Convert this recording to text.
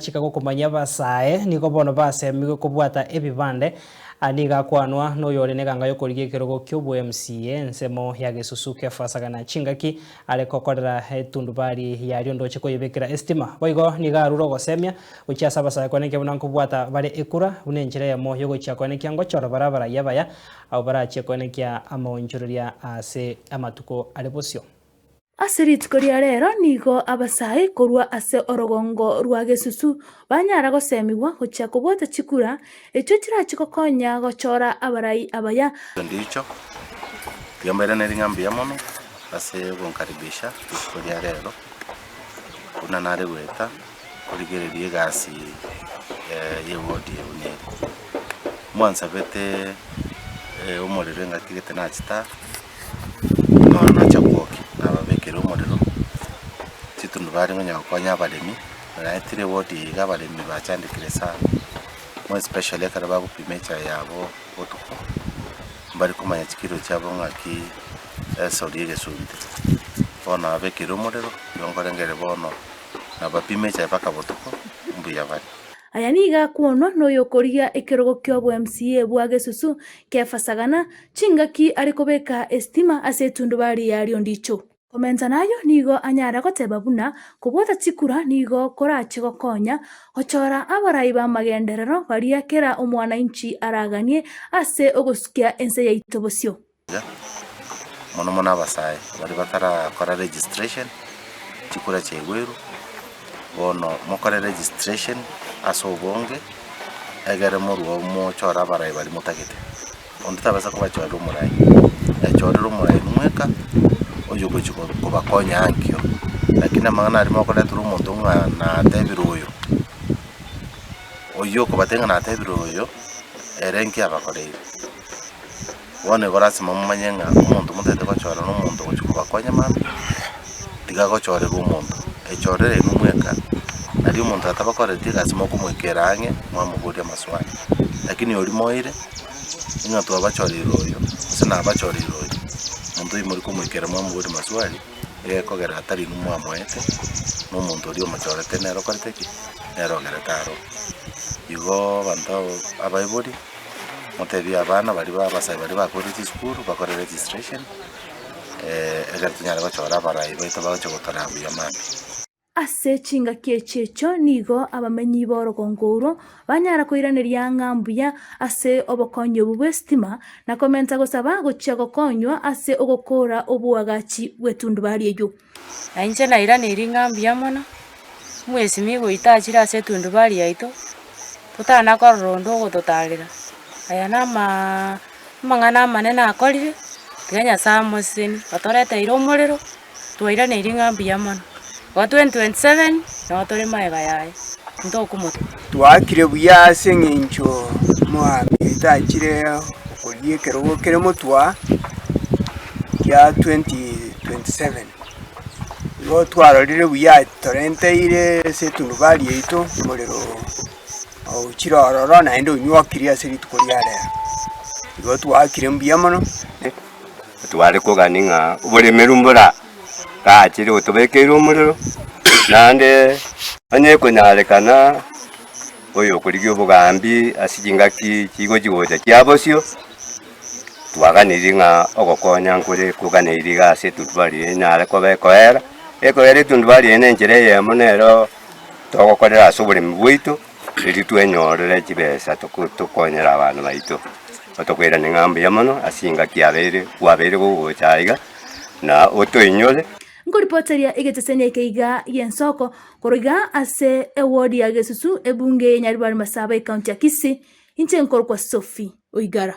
Chika gokomanyia abasae nigo bono basemigwe kobwata ebibande, nigo akwanwa noyore neganga yokorigia ekerogo ki'obo MCA ensemo ya Gesusu Kefa Sagana chingaki are gokorera etundubari yaria ondoche koyebekera estima. Boigo nigo arure ogosemia gochia ase abasae koenekia buna nkobwata bare ekura buna enchera eyemo yogochia koenekia ngochora bare abarai abaya abwo barachie koenekia amaonchoreria ase amatuko are bosio. Ase rituko ria rero nigo abasae korwa ase orogongo rwa Gesusu banyara gosemigwa gochia kobwata chikura echio chirache gokonya gochora abarai abaya. Ndicho, tiga mbairaneri ng'a mbuya mono ase ogonkaribisha rituko ria rero, buna nare goeta korigereria egasi y'ewodi eye buna ere. Mwansabete omorero engaki gete nachete aa. Bono nacha gwokia, nababekere omorero, chitundubari ngonya gokonya abaremi, naetire eward eye iga abaremi bachandekire sana, more especially ekero bagopima echae yabo botuko, mbari komanya chikiro chiabo ng'aki esori egesunte. Bono nababekere omorero, igo nkorengereria bono, nabapime echae mpaka botuko, mbuya bare. Aya nigo akwonwa noyokorigia ekerogo ki'obo-MCA bwa Gesusu, Kefa Sagana, Chingaki are kobeka esitima ase etundubari ya Riondicho. Komenta nayo nigo anyare goteba buna kobwata chikura nigo korache gokonya gochora abarai b'amagenderero baria kera omwanainchi araganie ase ogosukia ense yaito bosio. Mono mono abasae baria batarakora registration, chikura chiaigwerwe, bono mokore registration ase obonge, egere morwe mochore abarai baria motagete. Onde tabasa kobachorera omorai, echorere omorai mweka oyogochia kobakonya ankio. Lakini amang'ana aria mokoretera omonto ng'a natebire oyo, oyio okobatebia ng'a natebire oyo, ere nki abakoreire. Bono igo lasima momanye ng'a omonto motagete gochora na omonto ogochia kobakonya mambia, tiga agochorerwe omonto, echorere inwe mweka, nario omonto atabakoreti egasi mokomoikera ang'e mwamoboria amaswali. Lakini oria moire. Ng'a twabachoreire oyo, gose nabachoreire oyo, monto oyio more komoikera mwamoboria maswali, egekogera atari inwe mwamoete, na omonto oria omochorete nere okorete ki? Nere ogerete aro. Igo abanto abo abaibori, motebie abana baria ba abasae baria bakorire chisukuru bakore registration, ekero tonyare gochora abarai baito bagocha gotoraa buya mambia. Ase chingaki echi echio nigo abamenyi b'orogongo orwo banyara koiraneria ng'a mbuya ase obokonyi obwo bw'esitima, na komenta gosaba gochia gokonywa ase ogokoora oboagachi bw'etundubari eyio. Na inche nairaneirie ng'a mbuya mono, omwesimi goita achire ase etundubari yaito, totana korora onde ogototarera. Aya namaaa amang'ana amanene akorire, tiga Nyasaye amosesenie, otoreteire omorero. Twairaneirie ng'a mbuya mono. Igo 2027 nabo tore magega yaye, ntokomotwa. Twaakire buya ase eng'encho omogambi oito achire okorigia ekerogo kere motwa kia 2027. Igo twarorire buya torenteire ase etundubari yaito omorero ochire ororo naende onywokirie ase rituko ria rero. Igo twaakire mbuya mono. Tware kogania ng'a oboremeru mbora gachire otobekeire omorero, naende onye ekonyarekana oyokorigia obogambi ase chingaki chigochi gocha chia bosio, twaganirie ng'a ogokonya nkore koganeirie iga ase etundubari eye enyare koba ekoera, ekoera etundubari eye na enchera eyemo nero togokorera ase oboremi bwaito. Erio twenyorere chibesa tokonyera abana baito. Otokoirania ng'a mbuya mono ase engaki yabeire kwabeire gogocha aiga, na otoinyore. Nkoripoteria egeteseni eke iga gi'ensoko korwa iga ase eward ya Gesusu, ebunge ya Nyaribari Masaba, ecounty ya Kisii, inche nkorokwa Sophie Oigara.